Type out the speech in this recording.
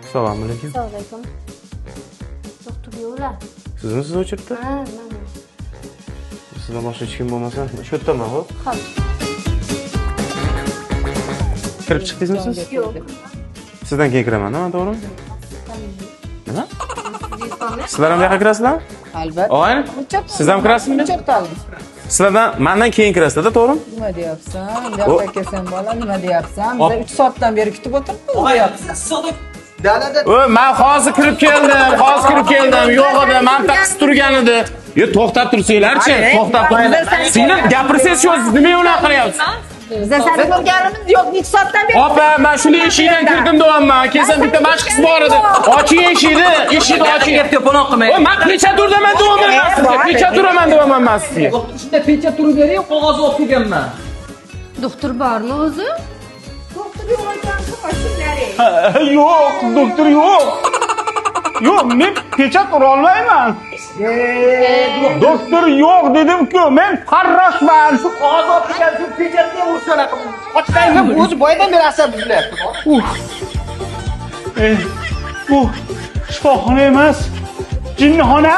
Assalomu alaykum. Assalomu alaykum. Doktor yo'qlar. Sizmisiz o'chiribdi? Ha, mana. Sizdan boshqa hech kim bo'lmasa, shu yerdaman, xo'p? Xo'p. Kirib chiqdingizmi siz? Yo'q. Sizdan keyin kiraman, nima to'g'rimi? Nima? Sizlar ham bu yoqqa kirasizlarmi? Albatta. Og'ayni, siz ham kirasizmi? Sizlardan mandan keyin kirasizlar-da, to'g'rimi? Nima deyapsan? Bu yoqqa kelsam bola nima deyapsan? Biz 3 soatdan beri kutib o'tiribmiz bu yoqda. O, men hozir kirib keldim, hozir kirib keldim. Yo'q edi, men bitta qiz turgan edi. Yo, to'xtab tursanglarchi, to'xtab turinglar. Singlim, gapirsangiz shu nima unaqa qilyapsiz? Biz seni ko'rganimiz yo'q, necha soatdan beri. Opa, men shuni eshikdan kirdim deyapman. Kelsam bitta mashq qiz bor edi. Oching eshikni, eshikni oching. Gap to'polon qilmang. O, men pecha turaman deyapman men sizga. Pecha turaman deyapman men sizga. Shunda pecha turib bering, qog'ozni olib kelganman. Doktor bormi o'zi? Yo'q, doktor yo'q. Yo'q, men pechat ura olmayman. Doktor yo'q dedim-ku, men farroshman. Shu qog'ozni olib kelgan, shu pechatni ursa Qochqaymi? O'zi boyadan beri asab buzilyapti. Bu shifoxona emas, jinnixona.